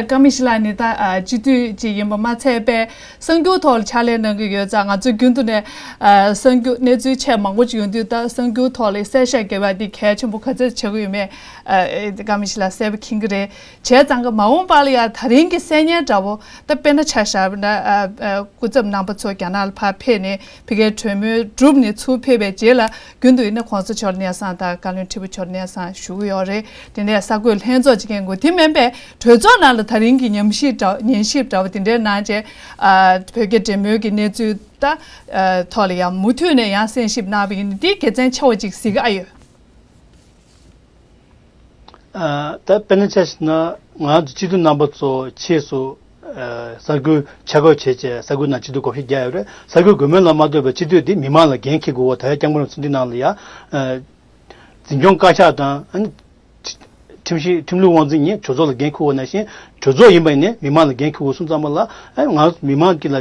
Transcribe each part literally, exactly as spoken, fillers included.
ཀ་མི་ཤི་ལགས་ནི་ད་ཨ་སྤྱི་འཐུས་ཅིག་ཡིན་པ་མ་ཚད་པས་གསར་འགྱུར་ཐོག་ལ་ཕྱག་ལས་གནང་གི་ཡོད་ཙང་། ང་ཚོས་རྒྱུན་དུ་ནས་ཨ་གསར་འགྱུར་གནས་ཚུལ་ཆེས་མང་པོ་ཅིག་ཡོང་དུས། ད་གསར་འགྱུར་ཐོག་ལ་གསལ་བཤད་རྒྱག་པ་འདི་གལ་ཆེན་པོ་ག་ཚོད་ཆགས་ཀྱི་ཡོད་མེད་ཨ་ཀ་མི་ཤི་ལགས་གསལ་པོ་མཁྱེན་གྱི་རེད། བྱས་ཙང་གི་མ་འོངས་པ་ལ་ཡང་ད་རིང་གི་གསལ་བརྙན་འདྲ་བོ། ད་དཔེར་ན་ཆ་བཞག་པ་ན་ཨ་ཨ་སྐུ་ཚབ་རྣམ་པ་ཚོ་རྒྱ་ནག་ལ་ཕར་ཕེབས་ནས་ཕ་གིའི་གྲོས་མོལ་གྲུབ་ནས་ཚུར་ཕེབས་པའི་རྗེས་ལ། རྒྱུན་དུ་ཡིན་ན་གོང་ས་མཆོག་ལ་སྙན་སེང་དང་བཀའ་བློན་ཁྲི་པ་མཆོག་ལ་སྙན་སེང་ཞུ་གི་ཡོད་རེད། དེ་ནས་གསར་འགོད་ལྷན་ཚོགས་ཅིག་གི་འགོ་དེ་མིན་པའི་གྲོས་ཚོགས་ནང་ལ་ད་རིང་གི་ཉམས་ཞིབ་འདྲ་ཉན་ཞིབ་འདྲ་བོ་དེ་འདྲའི་གནང་རྗེས། ཨ་བོད་རྒྱ་འབྲེལ་མོལ་གྱི་གནས་ཚུལ་ད་ཨ་ཐོག་ལ་ཡང་མུ་མཐུད་ནས་ཡང་གསན་ཞིབ་གནང་བ་ཡིན་ན། འདི་དགེ་མཚན་ཆེ་བ་ཅིག་གཟིགས་ཀྱི་ཨ་ཡོད། ཨ་ད་དཔེར་ན་ཆ་བཞག་ན། ང་ཚོ་སྤྱི་འཐུས་རྣམ་པ་ཚོ་ཕྱིས་སུ་ཨ་གསར་འགོད་ཆ་བགོས་བྱས་བྱས། གསར་འགོད་ནང་སྤྱི་འཐུས་བགོ་བཤའ་རྒྱག་ཡོད་རེད། གསར་འགོད་དགོས་མིན་ལ་མ་ལྟོས་པར་སྤྱི་འཐུས་དེ་མི་མང་ལ་འགན་འཁྱེར་དགོས་པ། ད་ཡ་སྐྱབས་མགོན་རིན་པོ་ཆེ་འདི་ནང་ལ་ཡ་ཨ་འཛིན་སྐྱོང་བཀའ་ཤག་དང་། ཨ་ནི་ཁྲིམས་ཞིབ་ཁྲིམས་ལུགས་དབང་འཛིན་གཉིས་གྲོས་ཚོགས་ལ་འགན་འཁུར་བ་ནང་བཞིན། གྲོས་ཚོགས་ཡིན་པ་ཡིན་ནའི་མི་མང་ལ་འགན་འཁུར་དགོས་སོང་ཙམ་པ་ལ། ཨ་ང་མི་མང་གི་ལ་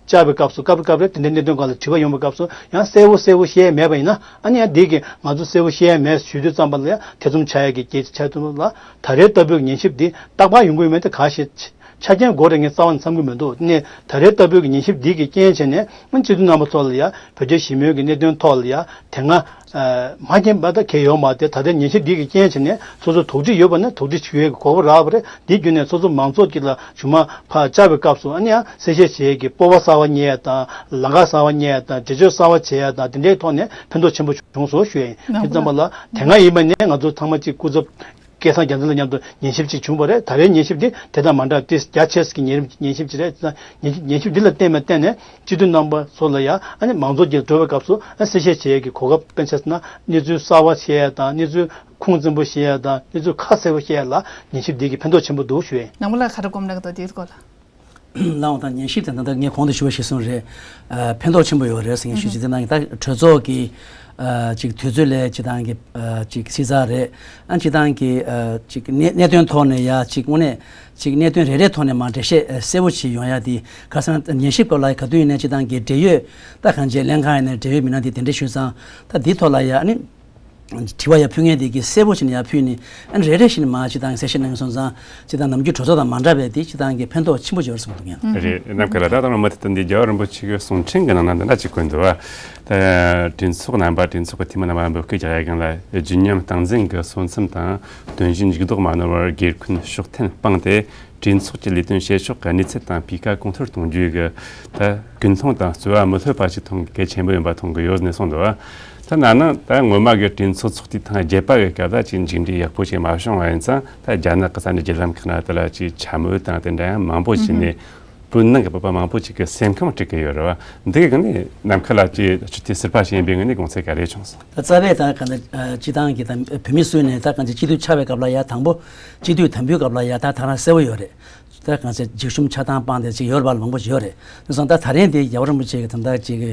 བཅར་བའི་སྐབས་སུ། སྐབས་རེ་སྐབས་རེ་དེ་འདྲའི་གནད་དོན་སྒང་ལ་དྲི་བ་ཡོང་བའི་སྐབས་སུ་ཡང་གསལ་བོ་གསལ་བོ་བཤད་མེད་པ་ཡིན་ན། ཨ་ནི་ཡང་འདི་གི་ང་ཚོ་གསལ་བོ་བཤད་མེད་ཞུ་དུས་ཙམ་པ་ལ་ཡང་ཐེ་ཚོམ་ཆགས་ཡ་གི་སྐད་ཆ་ཆགས་ཐུབ་ལ། ད་རེས་ལྟ་བུའི་ཉན་ཞིབ་འདི་རྟག་པར་ཡོང་གི་ཡོད་མེད་དེ་ག་ཤེད་ཆ་རྐྱེན་དགོས་རེད། ངས་རྩ་བ་ནས་བསམ་གྱི་མི་འདུག་ནས་ད་རེས་ལྟ་བུའི་ཉན་ཞིབ་འདི་གི་རྐྱེན་བྱས་ནས། སྤྱི་འཐུས་རྣམ་པ་ཚོ་ལ་ཡ་བོད་རྒྱ་ཞི་མོལ་གྱི་གནད་དོན་ཐོག་ལ་ཡ་དེ་སྔ་ཨ་མ་མཁྱེན་པ་ད་གལ་ཡོད་མ་རེད། ད་ལྟའི་ཉན་ཞིབ་འདི་གི་རྐྱེན་བྱས་ནས་སོ་སོ་དོགས་འདྲི་ཡོད་པ་ན་དོགས་འདྲི་ཞུ་ཡས་ཀྱི་གོ་སྐབས་རག་པ་རེད། འདི་བརྒྱུད་ནས་སོ་སོ་མང་ཚོགས་ཀྱི་ལ་ཞུ་མ་ཕར་བཅར་བའི་སྐབས་སུ། ཨ་ནི་ཡང་གསལ་བཤད་བྱེད་ཡས་ཀྱི་སྤོབས་པ་གསར་བ་རྙེད་ཡ་དང་། ལམ་ཁ་གསར་བ་རྙེད་ཡ་དང་། འགྲེལ་བརྗོད་གསར་བ་བྱེད་ཡ་དང་། དེ་འདྲའི་ཐོག་ནས་ཕན་ཐོགས་ཆེན་པོ་བྱུང་སོང་ཞུ་ཡ་ཡིན། དེ་ཙམ་པ་ལ་དེ་སྔ་ཡིན་པ་ནས་ང་ཚོ་ཚང་མ་གཅིག་སྐུ་ཚབ་སྐལ་བཟང་རྒྱལ་མཚན་ལ་མཉམ་དུ་ཉན་ཞིབ་ཅིག་བྱུང་བ་རེད། ད་རེས་ཉན་ཞིབ་འདི་དེ་དང་མ་འདྲ་སྟེ་རྒྱ་ཆེ་ས་ཀྱི་ཉན་ཉན་ཞིབ་ཅིག་རེད། ཉན་ཞིབ་ཉན་ཞིབ་འདི་ལ་བརྟེན་པ་བརྟེན་ནས་སྤྱི་འཐུས་རྣམ་པ་ཚོ་ལ་ཡང་ཨ་ནི་མང་ཚོགས་ཀྱི་འགྲོ་བའི་སྐབས་སུ་ཨ་གསལ་བཤད་བྱེད་ཡས་ཀྱི་གོ་སྐབས། དཔེར་ན་ཆ་བཞག་ན་གནས་ཚུལ་གསར་བ་བཤད་ཡས་དང་། གནས་ཚུལ་ཁུངས་བཙུན་པོ་བཤད་ཡས་དང་། གནས་ཚུལ་ཁ་གསལ་པོ་བཤད་ཡས་ལ་ཉན་ཞིབ་འདི་གིས་ཕན་ཐོགས་ཆེན་པོ་འདུག་ཞུ་ཡས་ཡིན། ནང་པ་ལ་ག་རེ་དགོངས་གནང་གི་འདུག་དེའི་སྐོར་ལ། ལའང་དང་ཉན་ཞིབ་དང་། ད་ལྟ་ངས་གོང་དུ་ཞུ་བ་ཞིག་གསུངས་རེད། ཨ་ཕན་ཐོགས་ཆེན་པོ་ཡོད་རེད་ཟེར་ངས་ཞུ་ཅིག་དེ་ནང་གི་ད་གྲོས་ཚོགས་ཀྱི་ཨ་ཅིག་དུས་ཚོད་ལས་སྤྱི་བཏང་གི་ཨ་ཅིག་ཕྱི་ཚར་རེད། ཨ་སྤྱི་བཏང་གི་ཨ་ཅིག་གནད་གནད་དོན་ཐོག་ནས་ཡ་ཅིག་དངོས་གནས་ཅིག་གནད་དོན་རེ་རེ་ཐོག་ནས་མར་འགྲེལ་བཤད་ཨ་གསལ་པོ་ཅིག་ཡོང་ཡ་དེ། ག་ཟེར་ན་ཉན་ཞིབ་སྐབས་ལ་ག་དུས་ཡིན་ནའི་སྤྱི་བཏང་གི་འབྲེལ་ཡོད། ད་གང་ཅི་ལྷན་ཁང་ཡིན་ནའི་འབྲེལ་ཡོད་མི་སྣ་དེ་གདན་འདྲེན་ཞུས་ཙང་། ད་འདི་ཐོག་ལ་ཡ་ཨ་ནི། དྲི་བ་ཡར་ཕུལ་མཁན་དེ་གིས་གསལ་པོ་བྱས་ནས་ཡར་ཕུལ་ནས། ཨ་ནི་རེ་རེ་བཞིན་མར་སྤྱི་བཏང་གསལ་བཤད་གནང་གི་སོང་ཙང་། སྤྱི་བཏང་ནམ་རྒྱུན་གྲོས་ཚོགས་དང་མ་འདྲ་བའི་དེ་སྤྱི་བཏང་གི་ཕན་ཐོགས་ཆེན་པོ་ཡོད་རེད་བསམ་གྱི་འདུག་ཡང་། རེད། ནམ་མཁའ་ལ་ད་ལྟ་མུ་མཐུད་དུ་འདི་རྒྱལ་བ་རིན་པོ་ཆེ་གི་གསུང་འཕྲིན་གྱི་ནང་ན་འདི་འདྲ་ཅིག་བཀོད་འདུག་བ། ད་གྲོས་ཚོགས་རྣམ་པ། གྲོས་ཚོགས་ཀྱི་འཐུས་མི་རྣམ་པ་འབོད་སྐུལ་རྒྱག་ཡ་སྒང་ལ། བརྗིད་ཉམས་སྟངས་འཛིན་གྱི་སྲོལ་འཚམ་དང་། དོན་གཞན་འཇུག་ལྡོག་མ་ནོར་བར་སྒེར་འཁོན་ཕྱོགས་འཐེན་སྤངས་ཏེ། གྲོས་ཚོགས་ཀྱི་ལས་དོན་བྱེད་ཕྱོགས་ཀྱི་གནས་ཚད་དང་སྤུས་ཀ་གོང་མཐོར་གཏོང་རྒྱུའི་གི་ད་ཀུན་སློང་དང་རྩོལ་བ་མི་ལྷོད་པ་ཞིག་མཐོང་གི་གལ་ཆེན་པོ་ཡིན་པ་མཐོང་གི་ཡོད་ནས་གསུངས་འདུག་བ། ད་ན་ནིང་ད་སྔོན་མ་གི་གྲོས་ཚོགས་ཚོགས་དུས་ཐེངས་བརྒྱད་པ་གི་སྐབས་ལ་ཅིག་མཇུག་འབྲས་ཡག་པོ་ཞིག་མ་བྱུང་བ་ཡིན་ཙང་། ད་རྒྱ་ནག་གི་ས་གནས་བརྒྱུད་ལམ་ཁག་ན་དེ་ལ་ཅིག་འཕྱ་སྨོད་དང་དེ་འདྲ་ཡང་མང་པོ་བྱས་ནས། བོད་ནང་གི་བོད་པ་མང་པོ་ཅིག་གི་སེམས་ཁམས་དཀྲུགས་ཀྱི་ཡོད་རེད་བ། འདི་གི་ནི་ནམ་མཁའ་ལ་ཅིག་སྤྱི་འཐུས་ཟུར་པ་ཞིག་ཡིན་པའི་ངོས་ནས་དགོངས་ཚུལ་ག་རེ་བྱུང་སོང་། ད་རྩ་བའི་ད་ག་ནི་སྤྱི་བཏང་གི་ད་བོད་མི་སུ་ནས་ད་གང་ཅི་སྤྱི་འཐུས་ཆགས་པའི་སྐབས་ལ་ཡ། དང་པོ་སྤྱི་འཐུས་དམ་འབུལ་སྐབས་ལ་ཡ། ད་ད་རང་གསལ་བོ་ཡོད་རེད། ད་གང་ཅི་འཇིགས་ཞུམ་ཆགས་སྡང་སྤངས་ཏེ་ཅིག་ཡོད་རེད་བ། མང་པོ་ཞིག་ཡོད་རེད། དེ་སོང་ད་ད་རེས་འདི་རྒྱལ་བ་རིན་པོ་ཆེ་གི་ད་ད་ཅིག་གི་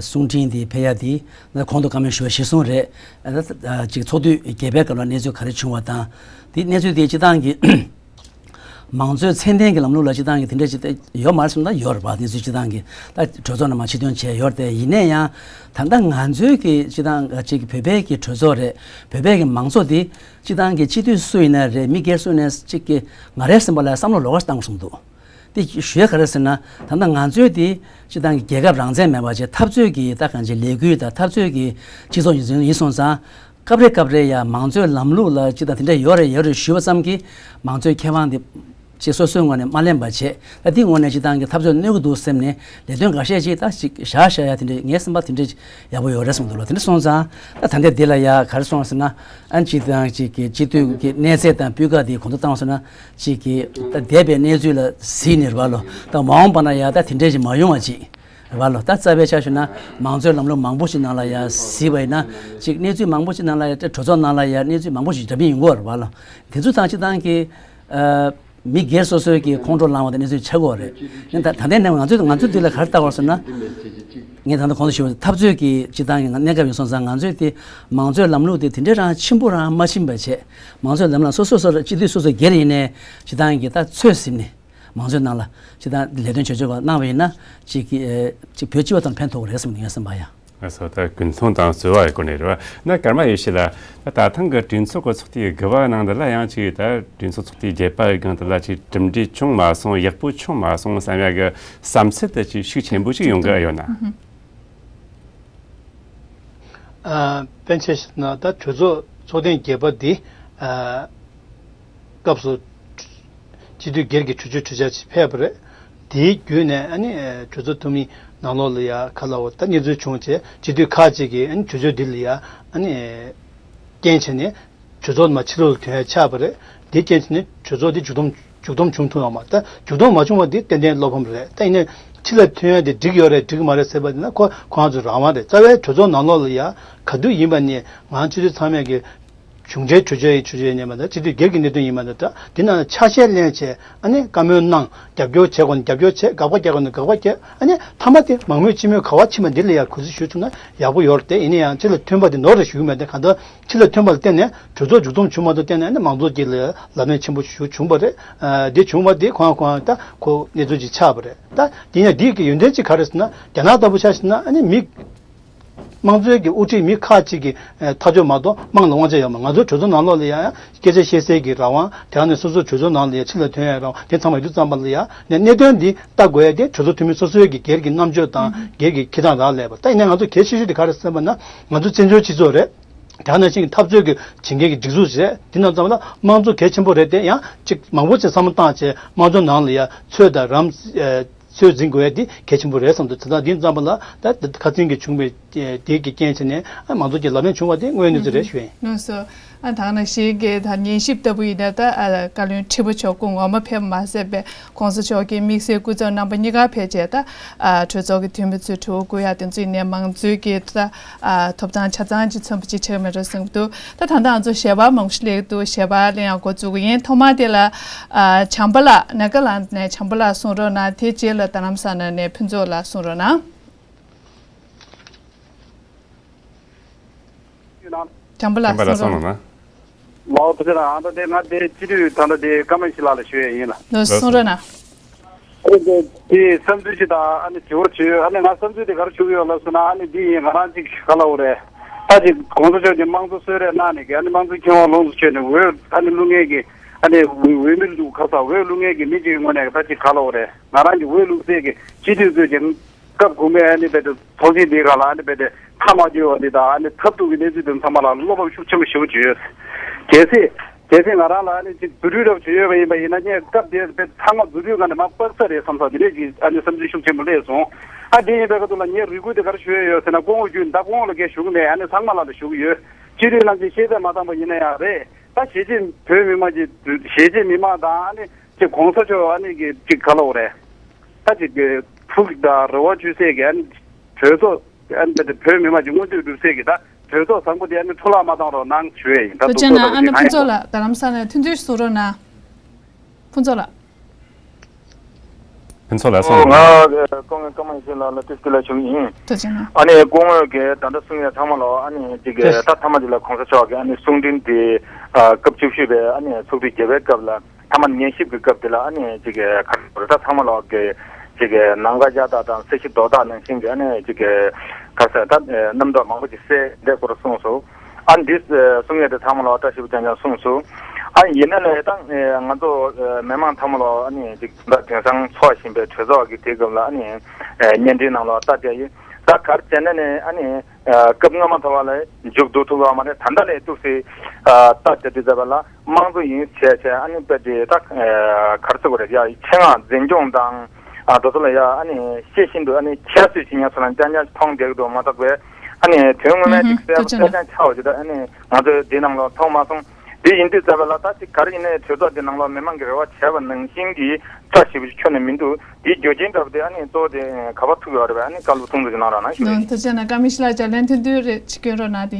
གསུང་འཕྲིན་འདི་ཕེབས་ཡ་འདི། ད་གོང་དུ་བཀའ་མོལ་ཞུ་བ་གཞིར་བཟུང་རེད། ད་ཅིག་ཚོགས་དུས་བརྒྱད་པའི་སྐབས་ལ་གནས་ཚུལ་ག་རེ་བྱུང་བ་དང་། འདི་གནས་ཚུལ་འདི་སྤྱི་བཏང་གི་མང་གཙོའི་ཚད་ལྡན་གྱི་ལམ་ལུགས་ལ་སྤྱི་བཏང་གི་དེ་འདྲ་ཅིག་ཡོད་མ་རེད་བསམ་ན་ཡོད་རེད་པ། གནས་ཚུལ་སྤྱི་བཏང་གི་ད་གྲོས་ཚོགས་ནང་མར་ཕྱིར་ཐོན་བྱས་ཡོད་རེད་དེ། ཡིན་ན་ཡང་ད་ལྟ་ང་ཚོའི་གི་སྤྱི་བཏང་ཅིག་བོད་པའི་གི་གྲོས་ཚོགས་རེད། བོད་པའི་གི་མང་གཙོ་དེ་སྤྱི་བཏང་གི་སྤྱི་འཐུས་སུ་ཡིན་ན་རེད། མི་སྒེར་སུ་ཡིན་ན་ཅིག་གི་ང་རའི་སེམས་པ་ལ་བསམ་བློ་ལོགས་ཀ་བཏང་དགོས་བསམ་འདུག་དེ་ཞུ་ཡ་ག་རེ་ཟེར་ན། ད་ལྟ་ང་ཚོའི་དེ་སྤྱི་བཏང་གི་རྒྱལ་ཁབ་རང་བཙན་མེད་པ་བྱས། འཐབ་རྩོད་ཀྱི་ད་གང་ཅི་ལས་འགུལ་དང་འཐབ་རྩོད་ཀྱི་སྤྱི་ཚོགས་ཡིན་ཡིན་སོང་ཙང་། སྐབས་རེ་སྐབས་རེ་ཡང་མང་གཙོའི་ལམ་ལུགས་ལ་ཅི་དང་དེ་འདྲ་ཡོད་རེད་ཡོད་རེད་ཞུས་པ་ཙམ་གྱིས། མང་གཙོའི་ཁེ་དབང་དེ་ཅིག་སོ་སོའི་ངོས་ནས་མ་ལེན་པ་བྱས། ད་འདི་ངོས་ནས་སྤྱི་བཏང་གི་འཐབ་རྩོད་གནོད་ཀྱི་འདུག་སེམས་ནས་ལས་དོན་འགའ་ཤས་ཅིག་ད་ཅིག་བཞག་བཞག་ཡ་དེ་འདྲ་ངའི་སེམས་པ་དེ་འདྲ་ཡག་པོ་ཡོད་རེད་བསམ་འདུག་ལ། དེ་འདྲ་སོང་ཙང་ད་ད་ལྟའི་འདི་ལ་ཡ་ག་རེ་སོང་ཟེར་ན། ཨ་ནི་སྤྱི་བཏང་ཅིག་གི་སྤྱི་འཐུས་ཀྱི་གནས་ཚད་དང་སྤུས་ཀ་དེ་གོང་དུ་བཏང་སོང་ན། ཅིག་གི་ད་འདས་པའི་གནས་ཚུལ་ལ་གཟིགས་ནས་རེད་བ་ལོ། ད་མ་འོངས་པ་ན་ཡ་ད་དེ་འདྲ་ཞིག་མ་ཡོང་བ་ཅིག་རེད་བ་ལོ། ད་རྩ་བའི་ཆ་བཞག་ན་མང་གཙོའི་ལམ་ལུགས་མང་པོ་ཞིག་ནང་ལ་ཡ་གཟིགས་པ་ཡིན་ན། ཅིག་གནས་ཚུལ་མང་པོ་ཞིག་ནང་ལ་ཡ། གྲོས་ཚོགས་ནང་ལ་ཡ་གནས་ཚུལ་མང་པོ་ཞིག་འདྲ་མིན་ཡོང་གི་ཡོད་རེད་བ་ལོ། དེ་ཚོ་ཚང་སྤྱི་བཏང་གི་ཨ་མི་སྒེར་སོ་སོའི་གི་ཁོང་ཁྲོ་ལངས་པ་དང་གནས་ཚུལ་ཆགས་ཀྱི་ཡོད་རེད། ཡིན་ད་ད་ལྟའི་ནས་ང་ཚོས་ང་ཚོས་འདི་ལ་ག་རེ་ལྟ་དགོས་ཟེར་ན། ངས་ད་ལྟ་གོང་དུ་ཞུས་པ་འཐབ་རྩོད་ཀྱི་སྤྱི་བཏང་གི་གནས་སྐབས་ཡིན་སོང་ཙང་། ང་ཚོས་དེ་མང་གཙོའི་ལམ་ལུགས་དེ་དེ་འདྲའི་རང་ཆེན་པོ་རང་མ་ཕྱིན་པ་བྱས། མང་གཙོའི་ལམ་ལ་སོ་སོ་སོ་སྤྱི་འཐུས་སོ་སོ་སྒེར་ཡིན་ནའི་སྤྱི་བཏང་གི་ད་ཚོད་ཟིན་ནས། མང་གཙོའི་ནང་ལ་ཅིག་ད་ལས་དོན་བྱེད་ཕྱོགས་གནང་བ་ཡིན་ན། ཅིག་གི་ཅིག་བོད་སྤྱི་པ་ཚོར་ཕན་ཐོགས་རེད་བསམ་ངའི་བསམ་པ་ཡ། ལགས་སོ། ད་ཀུན་སློང་དང་རྩོལ་བ་ཡི་སྐོར་ནས་རེད་བ། ན་ཀརྨ་ཡེ་ཤེས་ལགས། ད་ད་ཐེངས་ཀྱི་གྲོས་ཚོགས་ཀྱི་ཚོགས་དུས་དགུ་པ་ནང་འདི་ལ་ཡང་ཅིག་ད་གྲོས་ཚོགས་ཚོགས་དུས་བརྒྱད་པ་གི་སྒང་འདི་ལ་ཅིག་གྲུབ་འབྲས་བྱུང་མ་སོང་། ཡག་པོ་བྱུང་མ་སོང་བསམ་ཡག་གི་བསམ་ཚུལ་དེ་ཅིག་ཤུགས་ཆེན་པོ་ཅིག་ཡོང་གི་ཡོད་ན། ཨ། པཎ་ཆེན་ཞིག་ན་ད་གྲོས་ཚོགས་ཚོགས་ཐེངས་བརྒྱད་པ་འདི། ཨ། སྐབས་སུ་སྤྱི་འཐུས་སྒེར་གྱི་གྲོས་ཆོད་གྲོས་འཆར་ཅིག་ཕེབས་པ་རེད། དེའི་བརྒྱུད་ནས་ཨ་ནི་གྲོས་ཚོགས་འཐུས་མི་ནང་ལོགས་ལ་ཡ་ག་ལ་འོ་ད་གནས་ཚུལ་བྱུང་བྱས་སྤྱི་འཐུས་ཁག་ཅིག་གིས་ཨ་ནི་གྲོས་ཆོད་འདི་ལ་ཡ་ཨ་ནི་རྐྱེན་བྱས་ནས་གྲོས་ཚོགས་མ་ཕྱི་ལོགས་ལ་ཐོན་ཡ་ཆགས་པ་རེད། དེའི་རྐྱེན་བྱས་ནས་གྲོས་ཚོགས་འདི་མཇུག་སྡོམ་མཇུག་སྡོམ་བྱུང་ཐུབ་ཡོད་མ་རེད། ད་མཇུག་སྡོམ་མ་བྱུང་བ་འདི་ཏན་ཏན་བློ་ཕམ་རེད། ད་ཡིན་ནའི་ཕྱི་ལ་ཐོན་ཡ་དེ་འགྲིག་ཡོད་རེད་འགྲིག་མ་རེད་ཟེར་བ་འདི་ན་ཁོ་ཁོ་རང་ཚོའི་རང་དབང་རེད། རྩ་བའི་གྲོས་ཚོགས་ནང་ལོགས་ལ་ཡ་ག་དུས་ཡིན་པ་ནས་ང་སྤྱི་འཐུས་ཚང་མས་ཀྱི་གཞུང་འབྲེལ་གྲོས་ཆོད་ཡིན་གྲོས་ཆོད་ཡིན་ཉན་པ་དང་སྤྱི་འཐུས་སྒེར་གྱི་གནད་དོན་ཡིན་པ་དང་ད་འདི་ནང་ཆ་ཤས་ལེན་བྱས་ཨ་ནི་བཀའ་མོལ་གནང་རྒྱབ་སྐྱོར་བྱེད་དགོས་ན་རྒྱབ་སྐྱོར་བྱེད། དགག་པ་རྒྱག་དགོས་ན་དགག་པ་རྒྱག་ཨ་ནི་མཐའ་མ་དེ་མང་མོས་སྤྱི་མོས་ག་བ་ཕྱིན་པ་འདི་ལ་ཡང་གུས་བརྩི་ཞུ་ཐུབ་ན་ཡག་པོ་ཡོད་རེད་དེ། ཡིན་ན་ཡང་ཕྱི་ལ་ཐོན་པ་དེ་ནོར་རེད་ཞུ་གི་མེད་དེ་གང་ལྟར་ཕྱི་ལ་ཐོན་པ་ལ་བརྟེན་ནས་གྲོས་ཚོགས་མཇུག་སྡོམ་བྱུང་མ་ཐུབ་བརྟེན་ནས་ཨ་ནི་མང་ཚོགས་ཀྱི་ལ་ལབ་གནས་ཆེན་པོ་ཞིག་བྱུང་བ་རེད། ཨ་འདི་བྱུང་བ་དེ་ཁོང་ཁོང་ད་ཁོ་གནས་ཚུལ་ཅིག་ཆགས་པ་རེད། ད་དེ་ཡང་འདི་གི་ཡོན་ཏན་ཅིག་ག་རེ་ཟེར་ན་རྒྱ་ནག་ལྟ་བུ་ཆ་བཞག་ན་ཨ་ནི་མི། དམངས་གཙོའི་གི་དབུ་ཁྲིད་མི་ཁག་ཅིག་གི་ཐག་གཅོད་མ་གཏོགས་དམངས་ལ་དབང་ཆ་ཡོད་མ། ང་ཚོའི་གྲོས་ཚོགས་ནང་ལོགས་ལ་ཡང་སྐད་ཆ་བཤད་སའི་གི་རང་དབང་དེ་ནས་སོ་སོའི་གྲོས་ཚོགས་ནང་ལ་ཡང་ཕྱི་ལ་ཐོན་ཡའི་རང་དབང་དེ་ཚང་མ་ཡོད་དུས་ཙམ་པ་ལ་ཡང་ནས་གནད་དོན་འདི་ལྟ་དགོས་ཡ་དེ་གྲོས་ཚོགས་འཐུས་མི་སོ་སོའི་གི་སྒེར་གྱི་རྣམ་དཔྱོད་དང་སྒེར་གྱི་འཁྱེར་སྟངས་རག་ལས་པ། ད་ཡིན་ན་ང་ཚོ་གལ་ཆེ་ཤོས་དེ་ག་རེ་ཟེར་བ་ན་ང་ཚོ་བཙན་བྱོལ་སྤྱི་ཚོགས་རེད། དེ་ནང་བཞིན་གྱི་འཐབ་རྩོད་ཀྱི་བྱེད་མཁན་གྱི་སྒྲིག་འཛུགས་རེད། དེ་ནང་ཙམ་ལ་དམངས་གཙོ་གལ་ཆེན་པོ་རེད་དེ་ཡང་ཅིག་མང་པོ་ཅིག་བསམ་བློ་བཏང་བྱས་དམངས་གཙོ་ནང་ལ་ཡ་ཚོད་དང་རམ། ཚོད་འཛིན་དགོས་ཡ་དེ་གལ་ཆེན་པོ་རེད་བསམ་འདུག་དེ་དག་འདི་ཙམ་པ་ལ་ད་ཁ་སང་གི་བྱུང་བའི་དེ་གི་རྐྱེན་བྱས་ནས་མང་ཚོགས་ཀྱི་ལབ་གནས་བྱུང་བ་དེ་དངོས་གནས་ཚུལ་རེད་ཞུ་ཡིན། ལགས་སོ། ཨ་ད་ག་ནང་བཞིན་གྱི་ད་ཉན་ཞིབ་ལྟ་བུ་ཡིན་ན་ད་བཀའ་བློན་ཁྲི་པ་མཆོག་སྐུ་ངོ་མ་ཕེབས་མ་ཟད་པའི་གོང་ས་མཆོག་གི་དམིགས་བསལ་སྐུ་ཚབ་རྣམ་པ་གཉིས་ཀ་ཕེབས་བྱས་ད་གྲོས་ཚོགས་ཀྱི་འཐུས་མི་ཚོས་དྲི་བ་བཀོད་ཡ་དེ་ཚོ་ཡིན་ནའི་མང་གཙོའི་གི་ད་ཐོབ་ཐང་ཆ་ཚང་ཅིག་མཚོན་པ་ཅིག་ཆགས་མེད་འགྲོ་གསུངས་འདུག་ད་ད་ལྟ་ང་ཚོ་ཞལ་པར་མང་པོ་ཞིག་སླེབས་འདུག་ཞལ་པར་ལེན་ཡང་འགོ་བཙུགས་ཀྱི་ཡིན། ཐོག་མར་དེ་ལ་ཨ་བྱམས་པ་ལགས་ནེ་དར་ལན་ནས་བྱམས་པ་ལགས་གསུང་རོགས་གནང་། དེ་རྗེས་ལ་རྡ་རམ་ས་ལ་ནས་ཕུན་ཚོགས་ལགས་གསུང་རོགས་གནང་། བྱམས་པ་ལགས་བྱམས་པ་ལགས་གསུང་རོགས་གསུང་རོགས་གནང་། ལགས་ཐུགས་རྗེ་གནང་། ཨ་ད་དེ་ང་དེ་སྤྱི་འཐུས་ད་ལྟ་དེ་ཀརྨ་ཡེ་ཤེས་ལགས་ལ་ཞུ་ཡས་ཡིན་ལགས། ལགས་གསུང་རོགས་གནང་། ཨ་ནི་དེ་བསམ་ཚུལ་ཅིག་དང་ཨ་ནི་དྲི་བ་བྱོས། ཨ་ནི་ང་བསམ་ཚུལ་དེ་ག་རེ་ཞུ་གི་ཡོད་ལབ་སོང་ན་ཨ་ནི་འདི་ཡིན། ང་རང་ཅིག་ག་ལབ་དགོས་རེད། ད་ཅིག་གོང་ས་མཆོག་གིས་དམངས་གཙོ་གསོལ་རས་གནང་ནས་ཀྱི་ཨ་ནི་དམངས་གཙོའི་ཁེ་དབང་ལོངས་སུ་སྤྱོད་ནས་འོས་ཨ་ནི་བླུག་མཁན་གྱི་ཨ་ནི་འོས་འོས་མི་ལུག་ཁ་ས་འོས་བླུག་མཁན་གྱི་མི་ཅིག་གི་ངོས་ནས་ད་ཅིག་ག་ལབ་དགོས་རེད། ང་རང་གི་འོས་བླུག་སའི་གི་སྤྱི་འཐུས་ཚོས་ཀྱི་སྐབས་གོང་མའི་ཨ་ནི་རྦད་དེ་ཚོགས་ཆེན་འདིའི་སྒང་ལ་ཨ་ནི་རྦད་དེ་མཐའ་མ་བསྐྱོད་པ་འདི་དང་ཨ་ནི་ཐབས་སྡུག་གི་གནས་ཚུལ་འདི་ཚང་མ་ལ་བློ་ཕམ་ཤུགས་ཆེན་པོ་ཞེ་པོ་ཅིག་ཡོད། གལ་སྲིད་གལ་སྲིད་ང་རང་ལ་ཨ་ནི་ཅིག་རྫུ་འཕྲུལ་འདྲ་བོ་ཅིག་ཡོད་པ་ཡིན་པ་ཡིན་ན་ངས་སྐབས་དེར་རྦད་ཚང་མ་རྫུ་འཕྲུལ་སྒང་ནས་མར་སྤར་ས་རེད་བསམ་ས་དེ་འདྲས་ཀྱི་ཨ་ནི་བསམ་ཚུལ་ཤུགས་ཆེན་པོ་སླེབས་སོང་། ཨ་འདི་ཡིན་པའི་ཁ་ཐུག་ལ་ངས་རེ་སྐུལ་དེ་ག་རེ་ཞུ་ཡས་ཡོད་ཟེར་ན་སྐུ་ངོ་བརྒྱུད་ཟླ་དགུང་ལ་སྐད་ཞུ་གི་མེད། ཨ་ནི་ཚང་མ་ལ་ལ་ཞུ་གི་ཡོད། སྤྱི་འཐུས་རྣམས་ཀྱིས་ཤེས་ཚད་མ་བཏང་པ་ཡིན་ན་ཡང་རེད། ད་གཞིས་བྱེས་བོད་མི་མང་གི་གཞིས་བྱེས་མི་མང་དང་ཨ་ནི་ཅིག་གོང་ས་མཆོག་ཨ་ནི་གི་ཅིག་ག་ལབ་དགོས་རེད། ད་ཅིག་གི་ཕུགས་དང་རེ་བ་བཅོལ་སའི་གི་ཨ་ནི་གྲོས་ཚོགས་ཨ་ནི་བོད་མི་མང་གི་མངོན་འདོད་སྒྲུབ་སའི་གི་ད་གྲོས་ཚོགས་བཟང་པོ་དེ་ཨ་ནི་འཕྲོ་བརླག་མ་བཏང་རོགས་གནང་ཞུ་ཡས་ཡིན། ད་ཐུགས་རྗེ་གནང་། ཨ་ནི་ཕུན་ཚོགས་ལགས་རྡ་རམ་ས་ལ་ནས་ཐུགས་འདུན་གསུང་རོགས་གནང་། ཕུན་ཚོགས་ལགས། ཕུན་ཚོགས་ལགས་གསུང་རོགས་གནང་། ང་སྐུ་ངོ་ཀརྨ་ཡེ་ཤེས་ལགས་ལ་ཏིས་ཀི་ལ་ཞུ་གི་ཡིན། ཐུགས་རྗེ་གནང་། ཨ་ནི་སྐུ་ངོ་གིས་ད་ལྟ་གསུང་ཡས་ཚང་མ་ལ་ཨ་ནི་ཅིག་ད་མཐའ་མ་དེ་ལ་གོང་ས་མཆོག་གི་ཨ་ནི་གསུང་འཕྲིན་དེ་སྐབས་བཅུ་བཞི་པའི་ཨ་ནི་ཚོགས་དུས་བརྒྱད་པའི་སྐབས་ལ་མཐའ་མ་ཉན་ཞིབ་ཀྱི་སྐབས་དེ་ལ་ཨ་ནི་ཅིག་ག་རེ་ད་ཚང་མ་ལ་གི་ཅིག་ནམ་མཁའ་འཇའ་ལྟར་དང་ས་གཞི་རྡོ་ཐག་ནང་བཞིན་གྱི་ཨ་ནི་ཅིག་ག་རེ་ད་རྣམ་རྟོག་མང་པོ་ཅིག་སེལ་འདྲ་སྐོར་གསུངས་སོང་། ཨ་འདི་གསུང་ཡས་དེ་ཚང་མ་ལ་བཀྲ་ཤིས་པ་རྐྱང་རྐྱང་གསུངས་སོང་། ཨ་ཡིན་ན་ལས་ད་ང་ཚོ་མི་མང་ཚང་མ་ལ་ཨ་ནི་ཅིག་ད་དེང་སང་འཚོགས་བཞིན་པའི་གྲོས་ཚོགས་ཀྱི་དེ་སྐབས་ལ་ཨ་ནི་བརྙན་འཕྲིན་ནང་ལ་ལྟ་བསྡད་ཡིན། ད་ག་རེ་བྱས་ན་ནི་ཨ་ནི་སྐབས་སྔ་མ་ཚོ་བ་ལ་མཇུག་བསྡུ་ཐུབ་པ་མ་རེད། ད་ལྟ་ལས་ཐུག་སའི་ལྟ་བསྡད་དུས་ཙམ་པ་ལ་དམངས་གཙོ་ཡིན་བྱས་བྱས་ཨ་ནི་དཔེ་དེ་ད་ག་རེ་ཟེར་དགོས་རེད། ཡ་ཆེད་མངགས་འཛིན་སྐྱོང་དང་། ཨ་དེ་ཚོ་ལ་ཡ་ཨ་ནི་ཤེས་བཞིན་དུ་ཨ་ནི་ཁྱད་གསོད་བྱེད་མཁན་ཚོ་ལ་རྐྱང་རྐྱང་མཐོང་བསྡད་ཀྱི་འདུག་མ་གཏོགས་པའི་ཨ་ནི་དོན་ངོ་མའི་ཅིག་གསལ་པོ་གསལ་རྐྱང་ཆགས་པ་ཅིག་ད་ཨ་ནི་ང་ཚོས་འདི་ནང་ལ་མཐོང་མ་སོང་། འདི་ཡིན་དུས་ཙམ་པ་ལ་ད་ཅིག་ག་རེ་ཡིན་ནའི་གྲོས་ཚོགས་འདི་ནང་ལ་མི་མང་གི་རེ་བ་བྱས་པ་ནང་བཞིན་གྱི་བཀྲ་ཤིས་པ་ཅིག་ཁྱོན་ནས་མི་འདུག་འདིའི་རྒྱུ་རྐྱེན་འདྲ་པོ་དེ་ཨ་ནི་གཙོ་བོ་དེ་ག་པར་ཐུག་ཡོད་རེད་པས། ཨ་ནི་བཀའ་སློབ་གསུང་རོགས་གནང་རོགས་གནང་ཞུ་ཡིན། ཐུགས་རྗེ་གནང་། ཀརྨ་ཡེ་ཤེས་ལགས་ལྗགས་ལན་ཐུང་ཐུང་རེ་ཅིག་སྐྱོན་རོགས་གནང་དེ།